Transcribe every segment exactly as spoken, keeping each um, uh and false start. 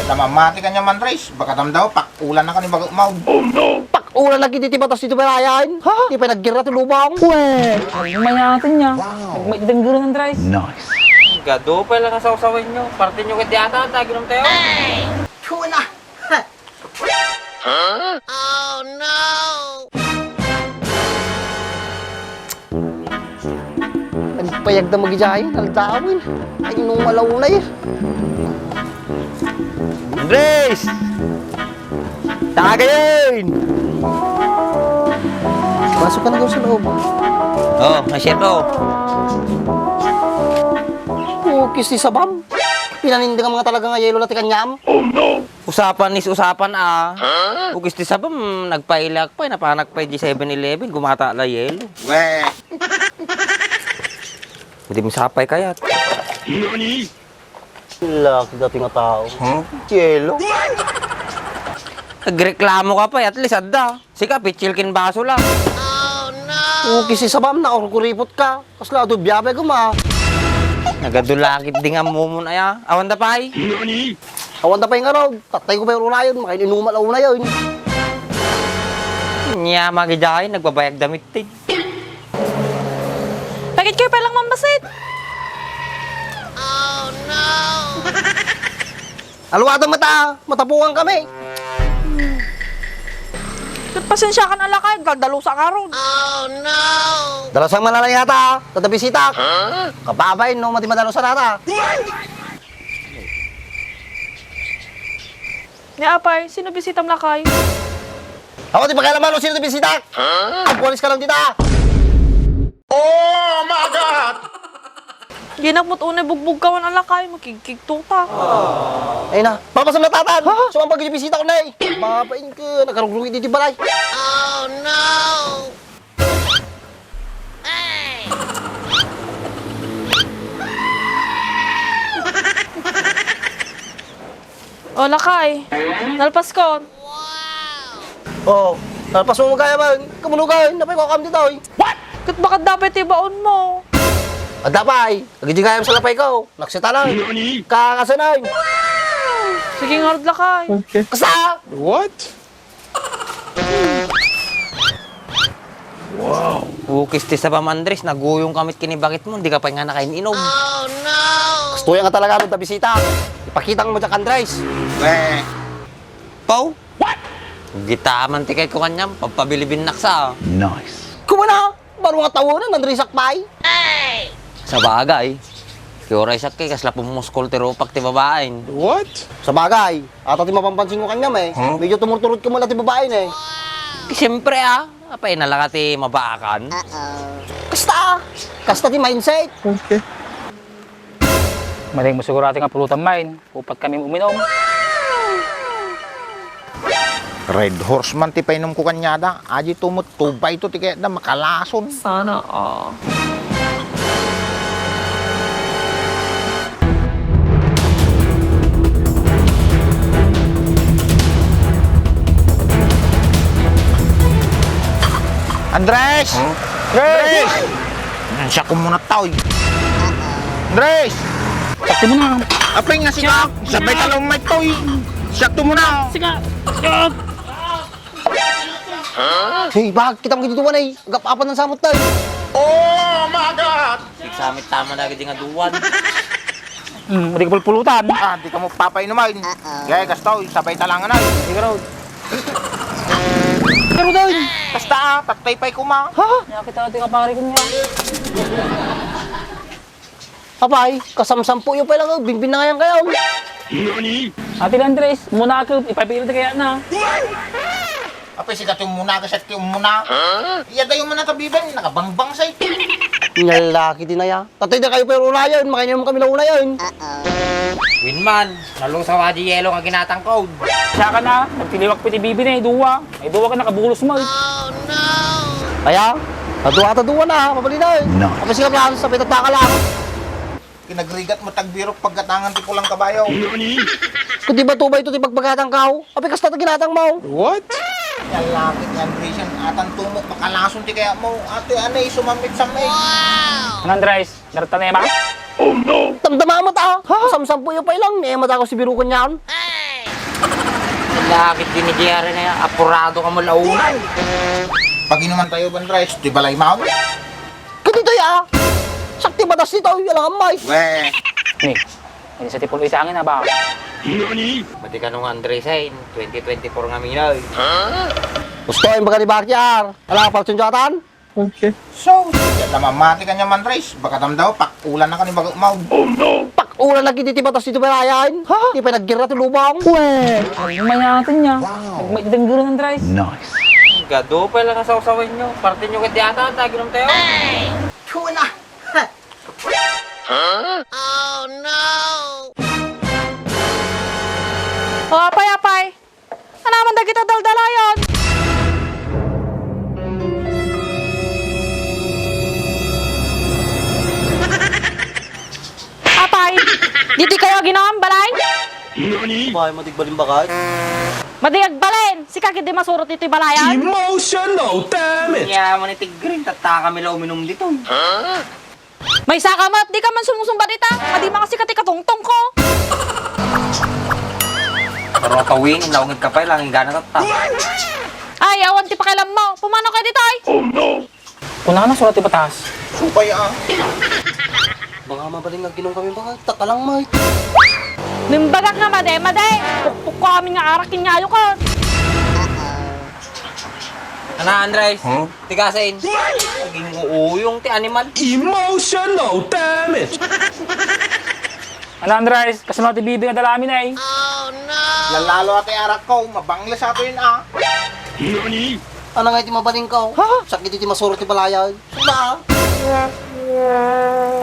Ta mamati kaniam, Andres, baka damdaw, pakulan na kani baga umaw. Pakulan na kiti ti batas dito balayan. Ha? Di pay naggirra ti lubong. Pwe! Ay, mayatan niya. Wow. Nagmaidanggiran, Andres. Nice. Gado pay lang ang sawsawan nyo. Parte nyo kaya diyata, taginom tayo. Tuna! Agpayag da magidiay, naldawen. Ay, nung malaunay. Andres! Tagayen! Pasok ka na daw sa loob. Oh, ay, sir, oh. Ukis ti sabam. Pinaninda nga mga talaga nga yelo na ti kanyam. Usapan is usapan, ah. Huh? Ukis ti sabam, nagpailak pay, napanak pay di Seven Eleven, gumata la yelo. Weh. Pwede mo sapay kayat. Laki dati nga tao. Huh? Yelo. Nagreklamo ka pay, at least adda. Sika, pitsil ken baso la. Ukis ti sabam, naurkuripot ka. Kasla adu biabay guma. Nagadulakit di nga mumun aya. Awan da pay? Awan da pay ngarud. Tattay ko pay rurayon. Makain-inuman la unayon. Nya, magidiay, nagbabayag damit din. Bakit kayo palang mambasit? Aluwaten met a, matapukan kami. Ket pasensiakan a lakay, dalusak ngarud. Dalusak man la yata, ta adda bisitak. Huh? Kababain no, madi madalusan ata. Ni apay, sino bisitam lakay? Awan ti pakialammo no sino ti bisitak. Huh? Agwalis ka lang dita. Oh my God! Dinak met unay bugbugkawan a lakay, makigkigtotak. Ay na, papasam na tatan! Ha? Sumang pag-ibisita ko na eh! Mapain ka, nagkarugrugi dito balay! Oh no! O, lakay. Nalpas ko. Oh, nalpas mo magayam. Kamunugan, napay ko kam ditoy. What? Ket baka dapay ti baon mo. Adda pay, agidi gayam sa lapay ko. Naksitalan. Kakasanan. Sige nga, lakay. Okay. Kasta! What? Wow. Ukis ti sabam, Andres, naguyong ka met ken ni bakit mo, di ka pay nga nakain-inom. Oh, no! Kastoy nga talaga, no, ta bisita. Ipakita mo diak, Andres. Weh. Pau? What? Gitaman ti kay ko kanyam, pagpabilibin naksa. Nice. Kumana, baro nga tawenan, Andres, akpay. Sabagay. Ti uray siak ket kasla pumuskol ti rupak ti babaen. What? Sabagay, ata ti mapampansin ko kaniam eh. Huh? Medyo tumurturot ka muna ti babaen eh. Siyempre ah, apay na lang ti mabaakan. Kasta ah. Kasta ti mindset. Okay. Maling mo sigurado nga pulutan main. Upat kami uminom. Red Horse man ti painom ko kaniada. Adi tumutubay to ti kayatda makalason. Sana all. Andres! Huh? Andres! Siak ko muna, toy. Andres! Sakto mo na. Apay nga sika. Siak. Sabay ka lang may toy. Siak to muna. Sika. Hey, bag, kita mo dito, wanay. Gap-apan ng samot tayo. Oh my God! Igsamit tama na gidi nga duwan. Hmm, di ka pulpulutan. Ah, di ka mo papainuman. Gaya kastoy, sabay talangan ay. Sige raw. Pero dahil. Basta, ah, patay pa'y kuma. Ha? Nakita ko, tingapari ko niya. Apay, kasamsampo yung pala, oh, binbin na ngayon kayo. Ate Andres, muna ako, ipapilot kaya na. Apay, sikat yung muna, kasi ti umuna. Iya dayo man ang tabiban, nakabangbang say. Nalaki din aya. Tatay na kayo pero unayon, makainyo kami na unayon. Winman, nalusaw a di yelo nga ginatang code. Siya ka na, nagtiliwak piti bibi na, eh, duwa. Ay, duwa ka nakabulos mo, eh. Kaya, taduwa, taduwa na, mabalin na, eh. No. Kapag siya plan, sabay tataka lang. Kinagrigat mo tagbirok paggatangan ti pulang kabayo. Kung di ba tubay to ti pagpagatang kao? Apay kasta ta ginatang mo? What? Yan langit nga Andresian, atan tumok makalason ti kaya mo. Ate, anay, sumamit-samit. Wow! Andres, narta na yama? Oh no! Tamdama mo ta! Ha? Samsampo yung pailang, ni Emma dako si Birukan yan. Nakit din ni Jerry na yan. Apurado ka mo launan. Pag-inuman tayo, Bandres, di balay mo? Kaditoy, ah. Sakti batas ditoy, alangan may. We. Ni, ini sa tipol itangin na ba? Mati ka nung Andres ay, twenty twenty-four nga minaw. Gusto yung baga ni Bakyar. Ala, Fortune Jatan? Okay. So, yan naman, mati ka niya, Andres. Baka damdaw, pakulan na ka ni baga umaw. Pakulan na gidi ti batas dito balayan. Ha? Di pa naggira ti lubang. We. Ay, mayatan niya. Wow. Nagmay-, danggiran, Andres. Nice. Gado pa lang ang sawsawan nyo. Parte nyo kaya ata, taginom tayo. Chuna! Oh, no! O, apay, apay. Anaman dagita daldalayan? Apay, ditoy kayo aginom, balay? Apay, madi agbalin bakat? Madi agbalin! Sika gidi masurot ditoy balayan? Emotional damage! Nya, manitigreng, tatta kami la uminom dito. Maysa ka met, di ka man sumusumba dita. Madi makasika ti katungtong ko. Pero tawing, naungit ka pa, ilang gana tatta. Ay, awan ti pakialam mo. Pumano kayo ditoy? Oh, no! Kuna na, surat ti batas. Supay, ah. Baka mabaling nga ginom kami, baka takalang, Mike. Nimbagak nga made, made. Pukpuk ko amin nga arak, kinyayo ka. Ana, Andres? Huh? Tigasin. Naging uuyong ti animal. Emotional damage! Ala, Andres, kasano ti bibi nga dalamin ay? Lalalo ati arak ko, mabangles ato yun, ah. Ano nga iti mabaling ko? Ha? Sakit iti masuro ti balayan. Sula.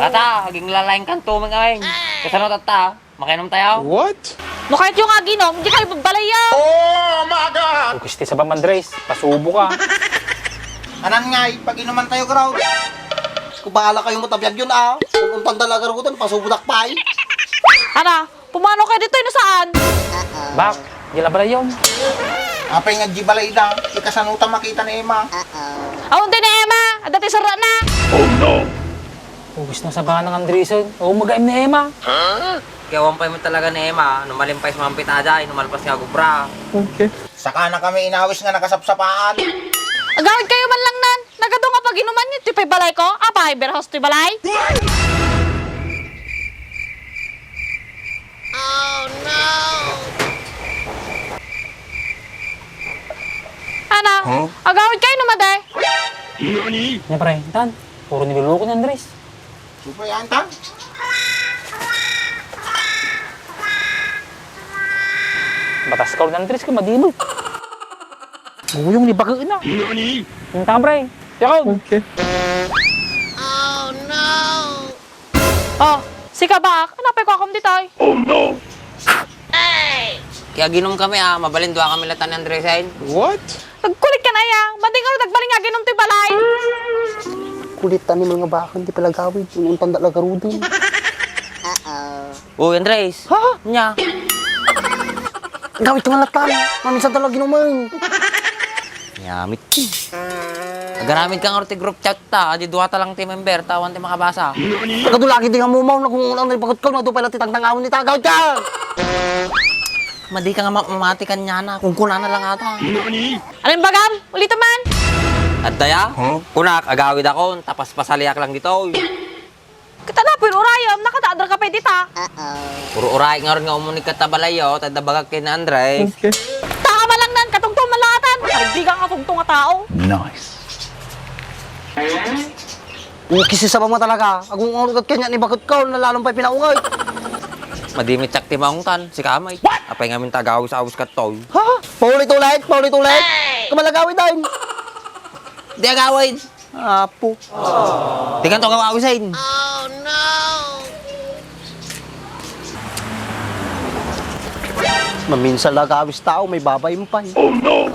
Ata, aging lalaing kanto, mga ay. Kasano tatta? Makainom tayo? What? No, kahit yung aginom, di kayo babalayo. Oh my God! Kung kisti sa Bam Andres, pasubo ka. Anan ngay, pag-inuman tayo, Ground. Kung bahala kayo matabiag yun, ah. Kung untang dalaga rugutan, pasubudak pa, eh. Ana, pumano kayo dito, no saan? Bak, di la balayon. Apay nga di balay da, ikasanuta makita ni Emma. Awan din ni Emma, adda ti sara na. Oh no! Ubus na sa banang Andresen, o magaim ni Emma. Kaya awan pay mo talaga ni Emma, no malimpay sumampit aday, no malpas nga gubra. Okay. Saka na kami inawis nga nakasapsapaan. Agawid kayo man lang nan. Nagadu nga pag-inuman niyo, ti pay balay ko? Apay, beer house ti balay? Oh, no! Ana, huh? Agawid kayo no, madi? Nya, pre, tan, puro niluluko ni Andres. Supay, antan? Batas ka ulit, Andres, ka madimot. Guyong ni baga na. Nani? Ang tambre. Yakag. Okay. Oh, no! Oh, sika ba? Ano pa ikaw akong ditay? Oh, no! Kaya ginom kami, ah. Mabalin, dua kami latan ni Andres, ay. What? Agkulit ka na iya. Mading ano, nagbaling nga ginom ti balay. Kulit animal nga bakal, di palagawid. Inuntanda lagarudin. Uy, Andres. Ha? Nya. Gawid ka nga latan. Maminsan talaga ginuman. Yamit. Agaramid ka nga ti group chat ta. Adi duwata lang ti member. Tawan ti makabasa. Kadulagi di nga mumaw na kung unang nalipakot ka. Nado pala ti tangtangawan ni tagaw ka. Madi ka nga ma-, mamati kanyana. Kung kunana lang ata. Anong bagam? Ulito man? Adda ya? Huh? Kunak, agawid akon, tapas pasaliak lang ditoy. Kita na po yung urayam, nakataadra ka pa dita. Puro uray nga ron nga umunik ka tabalayo, tadda bagak kay na Andres. Okay. Taka man lang nan, katungtong malatan. Karigdiga nga tungtong nga tao. Nice. Ukis sa mama talaga. Agung urugat kanya ni bakit ka, nalalong pa'y pinaungay. Madimit sak ti maungtan, si kamay. Apay ngamin tagawis-awis ka toy. Ha? Paulit-ulit, paulit-ulit. Kamalagawid ay. Di agawid. Apo. Di ka to gawawisin. Maminsan lang agawis tao, may babay mo pa eh. Oh no!